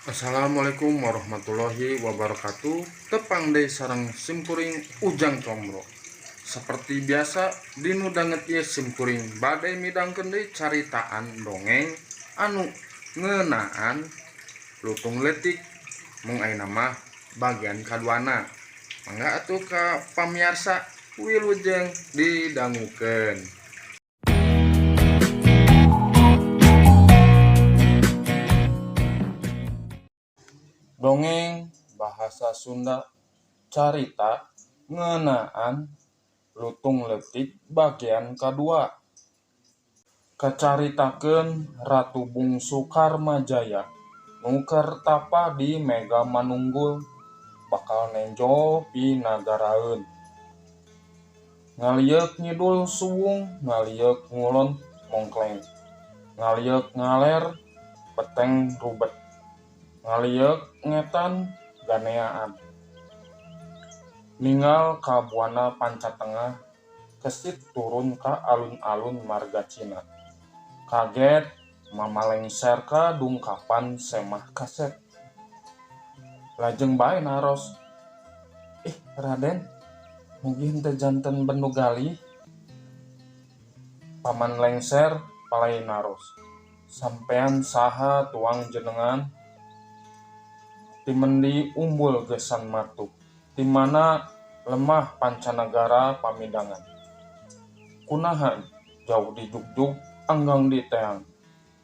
Assalamualaikum warahmatullahi wabarakatuh. Tepang deui sareng simkuring Ujang Combro. Seperti biasa dinu danget ieu simkuring bade midangkeun deui caritaan dongeng anu ngeunaan lutung leutik mung ayeuna mah bagian kaduana. Mangga atuh ka pamiarsa wilujeng didangukeun. Dongeng bahasa Sunda carita ngeunaan lutung leutik bagian kadua. Kacaritakeun Ratu Bungsu Karmajaya nu keur tapa di Mega Manunggul bakal nenjo pinagaraeun. Ngalieuk ngidul suwung, ngalieuk ngulon mongkleng, ngalieuk ngaler peteng rubet, ngalieuk ngetan ganeaan. Ninggal ka buana Pancatengah kesit turun ka alun-alun Margacina. Kaget Mama Lengser ka dungkapan Semah Kasep. Lajeng bae naros, "Ih Raden, mugi henteu janten bendu galih." Paman Lengser palay naros, "Sampean saha tuang jenengan? Ti mendi umbul geusan matuh, ti mana lemah pancanagara pamidangan? Kunaha jauh di jugjug anggang di teang,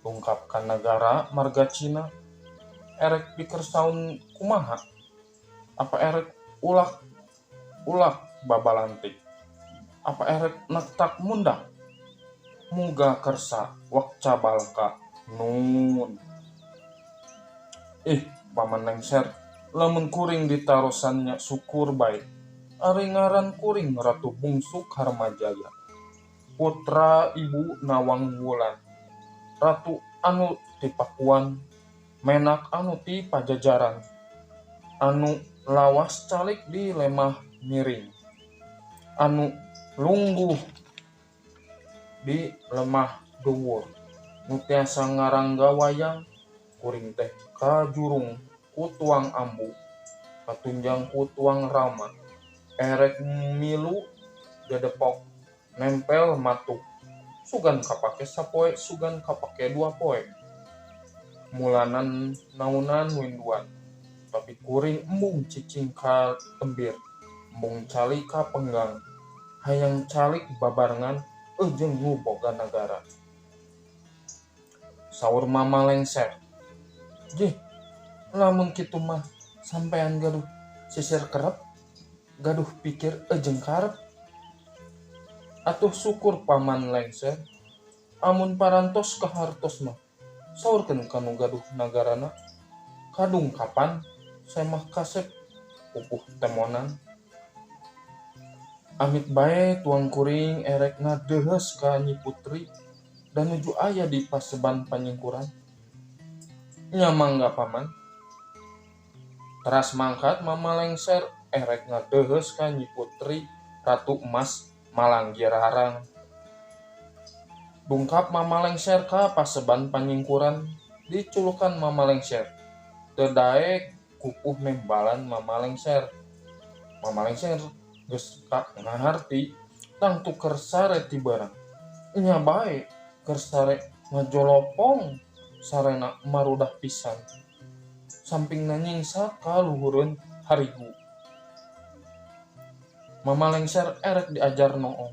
dungkap ka nagara Margacina? Erek pikersaun kumaha? Apa erek ulak-ulak babalantik? Apa erek nektak mundak? Muga kersa wakca balka nun." Ih Paman Lengser, lamun kuring ditarosan nya syukur bae. Ari ngaran kuring Ratu Bungsu Karmajaya, putra Ibu Nawang Wulan, ratu anu ti Pakuan, menak anu ti Pajajaran, anu lawas calik di lemah miring, anu lungguh di lemah duwur, nu tiasa ngarangga wayang. Kuring teh kajurung ku tuang ambu, katunjang ku tuang rama, erek milu dedepok, nempel matuk, sugan kapake sapoe sugan kapake dua poe. Mulana naunan winduan, tapi kuring embung cicing ka tembir, embung calik ka penggang, hayang calik babarengan jeung nu boga nagara. Saur Mama Lengser, "Jih, lamun kitu mah sampean gaduh sisir kerep, gaduh pikir jeung karep." Atuh syukur Paman Lengser, amun parantos kahartos mah saurkeun ka nu gaduh nagarana. Kadungkapan Semah Kasep pupuh temonan. Amit bae tuang kuring erek ngadeuheus ka Nyi Putri da nuju aya di paseban panyingkuran. Nya mangga Paman. Teras mangkat Mama Lengser erek ngadeuheus ka Nyi Putri Ratu Emas Malanggir Harang. Dungkap Mama Lengser ka paseban panyingkuran, diculukan Mama Lengser. Teu daek kupuh nembalan Mama Lengser. Mama Lengser geus ka ngaharti tangtu keur sare ti beurang. Nya bae keur sare ngajolopong sarena marudah pisan. Sampingna nyingsa ka luhureun harigu. Mama Lengser erek diajar noong.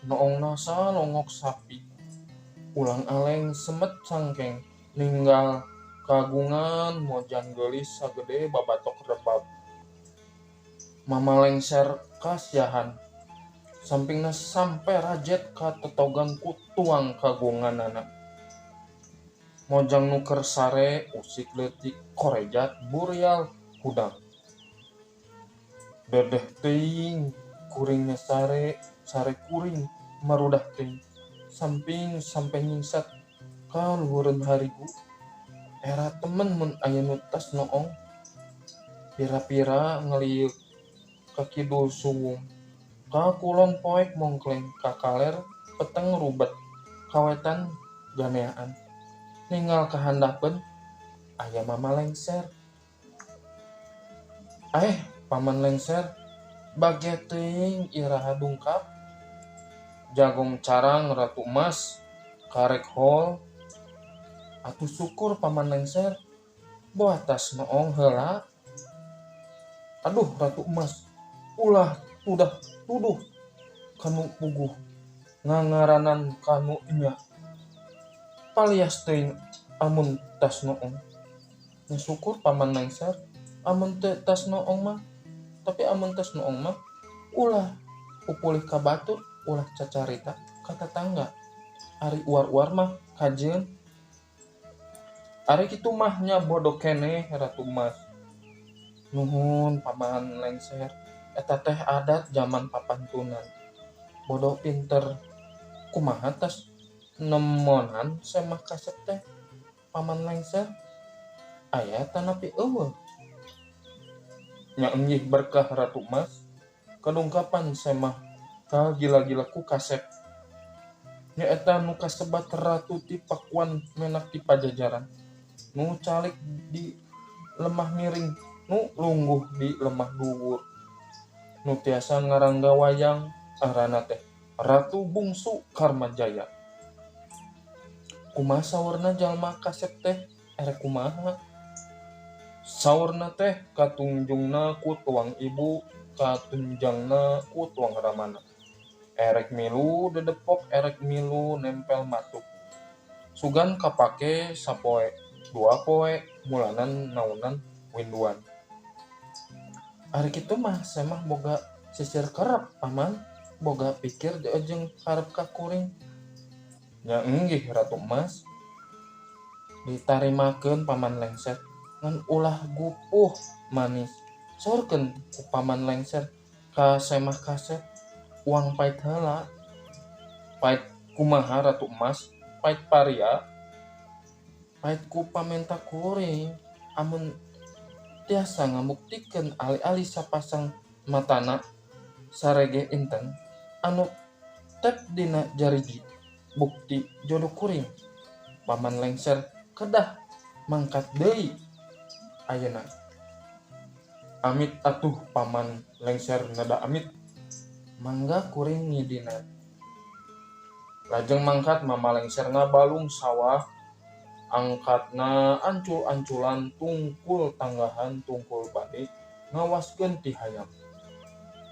Noongna salongok sapi. Ulang aleng semet cangkeng ninggal kagungan mojang geulis sagede babatok rebab. Mama Lengser kasiahan. Sampingna sampe rajet ka totogan ku tuang kagunganana. Mojang nu keur sare usik leutik korejat burial hudang. Dedeh teuing kuringnya sare, sare kuring marudah teuing. Samping sampe nyingsat ka luhureun harigu. Era temen mun aya nu tas noong. Pira-pira ngalieuk ka kidul suwung, ka kulon poek mongkleng, ka kaler peteng rubet, ka wetan ganeaan. Ninggal ka handapeun aya Mama Lengser. Paman Lengser bagea teuing iraha dungkap jagong carang Ratu Emas karek hol. Atuh syukur Paman Lengser boa tas noong heula. Aduh Ratu Emas ulah tudah tuduh kanu puguh ngangaranan kanu enya palias teuing amun tas noong. Nya syukur Paman Lengser amun teu tas noong mah, tapi amun tas noong mah ulah pupulih ka batur, ulah cacarita ka tatangga, ari uar-uar mah kajeun. Ari kitu mah nya bodoh keneh Ratu Emas. Nuhun Paman Lengser, eta teh adat zaman papantunan. Bodoh pinter kumaha tas nemonan semah kasep teh Paman Lengser aya tanapi eueuh. Nya enggih berkah Ratu Emas kadungkapan semah kagila-gila ku kasep. Nya eta nu kasebat ratu ti Pakuan menak ti Pajajaran, nu calik di lemah miring, nu lungguh di lemah dhuwur, nu tiasa ngarangga wayang arana teh Ratu Bungsu Karmajaya. Kumaha saurna jalma kasep teh erek kumaha? Saurna teh katunjungna ku tuang ibu, katunjangna ku tuang ramana. Erek milu dedepok, erek milu nempel matuk. Sugan kapake sapoe, dua poe, mulanan naunan winduan. Ari kitu mah semah boga sisir kerep paman, boga pikir jeung harep ka kuring. Nya enggih Ratu Emas. Ditarimakeun Paman Lengser ngan ulah gupuh manis. Saurkeun ku Paman Lengser ka semah kasep uang pait heula. Pait kumaha Ratu Emas? Pait paria. Pait ku pamenta kuring amun tiasa ngabuktikeun ali-ali sapasang matana sarege inten anu tep dina jariji bukti jodoh kuring. Paman Lengser kedah mangkat deui ayeuna. Amit atuh Paman Lengser neda amit. Mangga kuring ngidinan. Lajeng mangkat Mama Lengser ngabalung sawah, angkatna ancul-anculan tungkul tanggahan tungkul bade ngawaskeun ti hayam.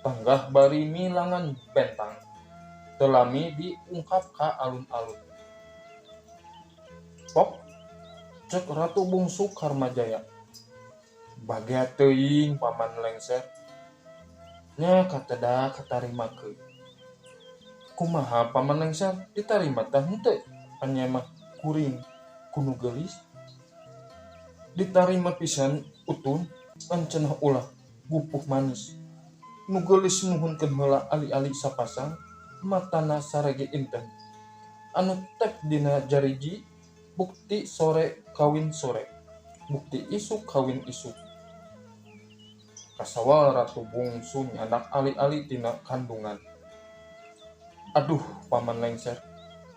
Tanggah bari milangan bentang. Teu lami diungkap ka alun-alun. Pok cek Ratu Bungsu Karmajaya. Bagea teuing Paman Lengser. Nya kateda katarimakeun. Kumaha Paman Lengser ditarima tah henteu panyemah kuring kunu geulis? Ditarima pisan utun ngan cenah ulah gupuh manis. Nu geulis nuhunkeun heula ali-ali sapasang matana sarege inten. Anu tep dina jariji bukti sore kawin sore, bukti isuk kawin isuk. Kasawal Ratu Bungsu nyandak ali-ali tina kandungan. Aduh Paman Lengser,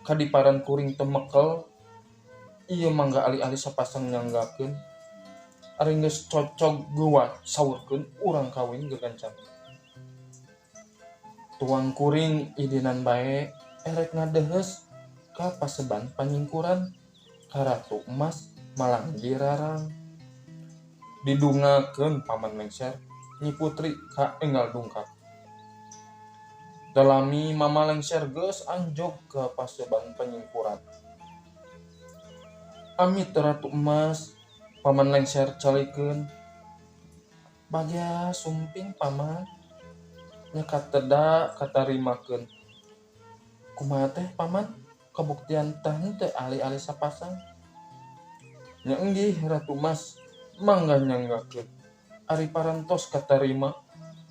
kadiparan kuring temekel ieu mangga ali-ali sapasang nyanggakeun. Ari geus cocog geuwat saurkeun urang kawin gegancan. Tuang kuring idinan bae erek ngadeheus ka paseban panyingkuran ka Ratu Emas malanggi rarang. Didungakeun Paman Lengser Nyi Putri ka enggal dungkap. Dalami Mama Lengser geus anjog ka paseban panyingkuran. Amit Ratu Emas, Paman Lengser calikeun. Bagea sumping Paman. Nya kateda katarimakeun. Kumaha teh Paman? Kabuktian tah henteu ali-ali sapasang. Nya enggih Ratu Emas, mangga nyanggakeun. Ari parantos katarima,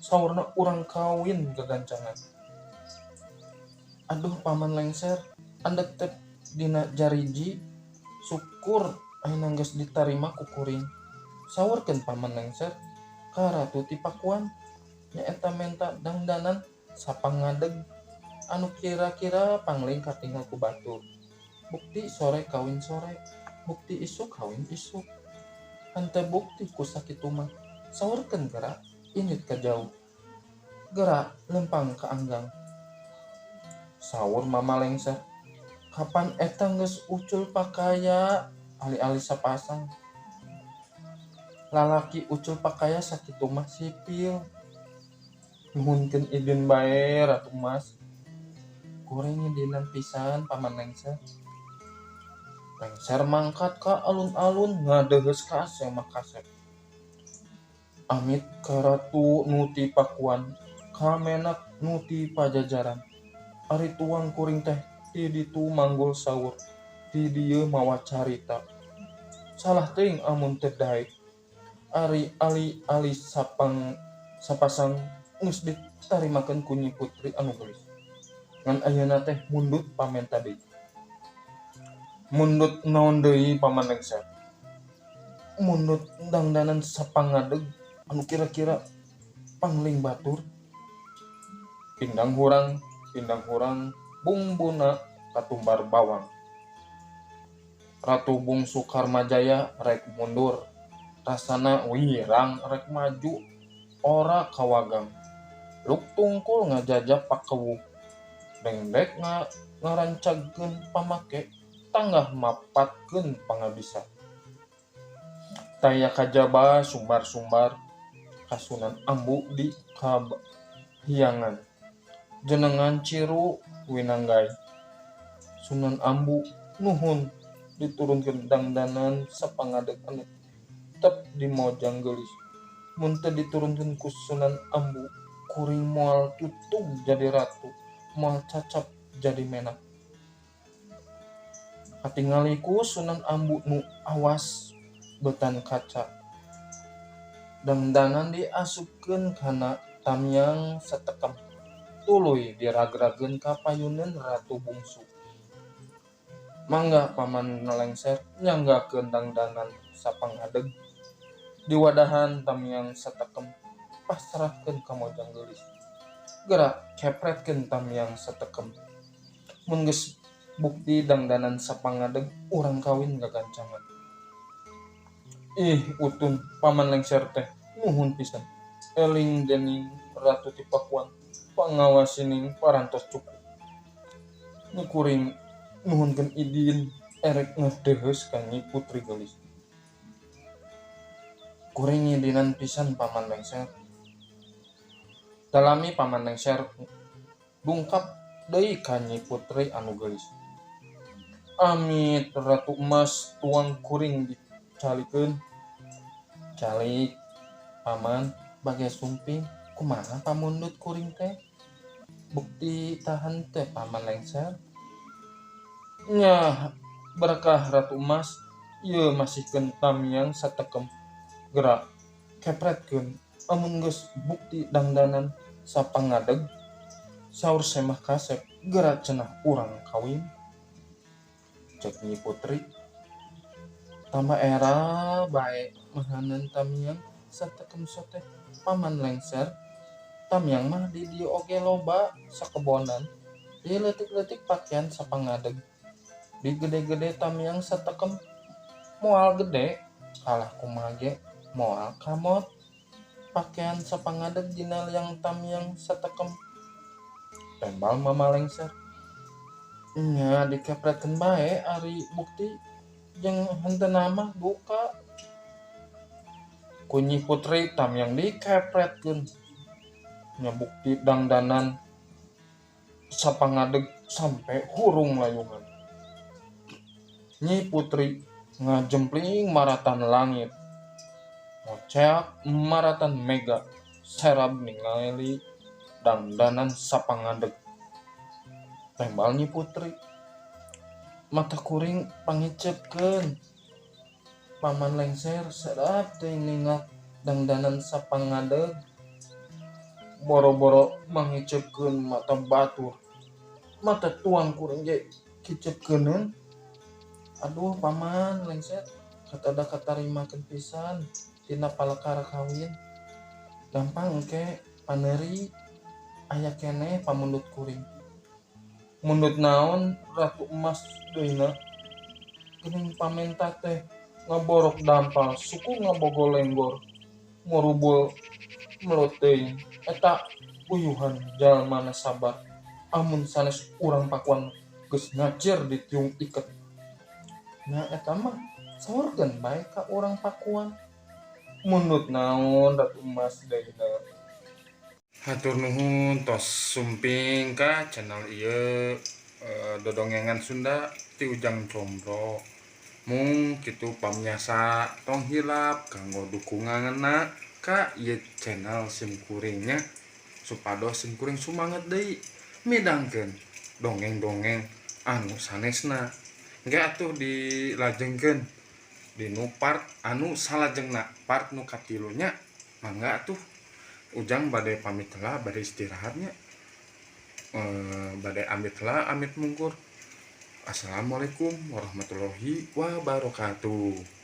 saurna urang kawin gagancangan. Aduh Paman Lengser, andek teh dina jariji, syukur ayeuna geus ditarima ku kuring. Saurkeun Paman Lengser ka Ratu ti Pakuan, nyaeta menta dangdanan sapangadeg anu kira-kira pangling katinggal ku batur. Bukti sore kawin sore, bukti isuk kawin isuk. Henteu bukti ku sakitu mah. Saurkeun geura. Indit ka jauh. Geura lempang ka anggang. Saur Mama Lengser, kapan eta geus ucul pakaya ali-ali sapasang. Lalaki ucul pakaya sakitu mah sipil. Nuhunkeun idin bae Ratu Emas. Kuring ngidinan pisan Paman Lengser. Lengser mangkat ka alun-alun ngadeuheus ka Semah Kasep. Amit ka ratu nu ti Pakuan, ka menak nu ti Pajajaran. Ari tuang kuring teh ti ditu manggul saur, ti dieu mawa carita. Salah teuing amun teu daek. Ari ali-ali sapasang geus ditarimakeun ku Nyi Putri anu geulis. Ngan ayeuna teh mundut pamenta deui. Mundut naon deui Paman Lengser? Mundut dangdanan sapangadeg anu kira-kira pangling batur. Pindang hurang bumbuna katumbar bawang. Ratu Bungsu Karmajaya rek mundur, rasana wirang rek maju ora kawagang. Luk tungkul ngajajab pakewuh, dengdek ngarancagkeun pamake, tanggah mapatkeun pangabisa. Taya kajaba sumbar-sumbar kasunan ambu di kahiyangan. Jenengan ciru winanggai. Sunan Ambu nuhun diturunkeun dangdanan sapangadeg anu tetep di Mojang Geulis. Mun teu diturunkeun ku Sunan Ambu, kuring moal tutug jadi ratu, moal cacap jadi menak. Katingali ku Sunan Ambu nu awas beutan kaca. Dangdanan diasupkeun kana tamiang satekem, tuluy diragrageun ka payuneun Ratu Bungsu. Mangga Paman Lengser nyanggakeun dangdanan sapangadeg diwadahan tamiang satekem, pasrahkeun ka Mojang Geulis. Geura kepretkeun tamiang satekem. Mun geus bukti dangdanan sapangadeg, urang kawin gagancangan. Ih utun Paman Lengser teh nuhun pisan. Eling dening Ratu ti Pakuan, pangawasining parantos cukup. Nyi kuring nuhunkeun idin erek ngedeuheus ka Nyi Putri Geulis. Kuring ngidinan pisan Paman Lengser. Talami Paman Lengser dungkap deui ka Nyi Putri anu geulis. Amit Ratu Emas tuang kuring dicalikeun. Calik Paman bage sumping kumaha pamundut kuring teh? Bukti tahan teh Paman Lengser. Nyah berkah Ratu Emas ieu masihkeun tamiang satekem. Gerak kepretkeun amun geus bukti dangdanan sapangadeg. Saur Semah Kasep geura cenah urang kawin. Cek Nyi Putri tambah era bae mahanan tamiang satekem soteh Paman Lengser. Tamiang mah di dieu oge loba sakebonan, di leutik-leutik pakaian sapangadeg, di gede-gede tamiang satekem moal gede kalah kumaha ge moal kamot pakaian sapangadeg dina liang tamiang satekem. Tembal Mama Lengser nya dikepretkeun bae ari bukti jeung henteu mah duka. Ku Nyi Putri tamiang dikepretkeun nya bukti dangdanan sapangadeg sampe hurung layungan. Nyi Putri ngajempling maratan langit, ngoceak maratan mega, serab ningali dangdanan sapangadeg. Tembal Nyi Putri mata kuring pangicepkeun. Paman Lengser serap teh ningal dangdanan sapangadeg. Boro-boro mangicepkeun mata batur, mata tuang kuring ge kicepkeuneun. Aduh Paman Lengser katada katarimakeun pisan tina palekara kawin. Gampang engke paneuri aya keneh pamundut kuring. Mundut naon Ratu Emas deuna? Geuning pamenta teh ngaborok dampal, suku ngabogolenggor, ngurubul Melo teuing eta uyuhan jalmana sabar. Amun sanes urang Pakuan geus ngacir di tiung iket. Nya eta mah saurkeun bae ka urang Pakuan. Mundut naon Ratu Emas deuna. Hatur nuhun tos sumping ka channel ieu, Dodongengan Sunda ti Ujang Combro. Mung kitu pamiarsa, tong hilap kanggo dukunganna ka ieu channel simkuring nya, supados simkuring sumanget deui midangkeun dongeng-dongeng anu sanesna. Engke atuh dilajengkeun dinu part anu salajengna, part nu katilu nya. Mangga atuh, Ujang bade pamit heula, bade istirahat nya, bade amit heula, amit mungkur. Assalamualaikum warahmatullahi wabarakatuh.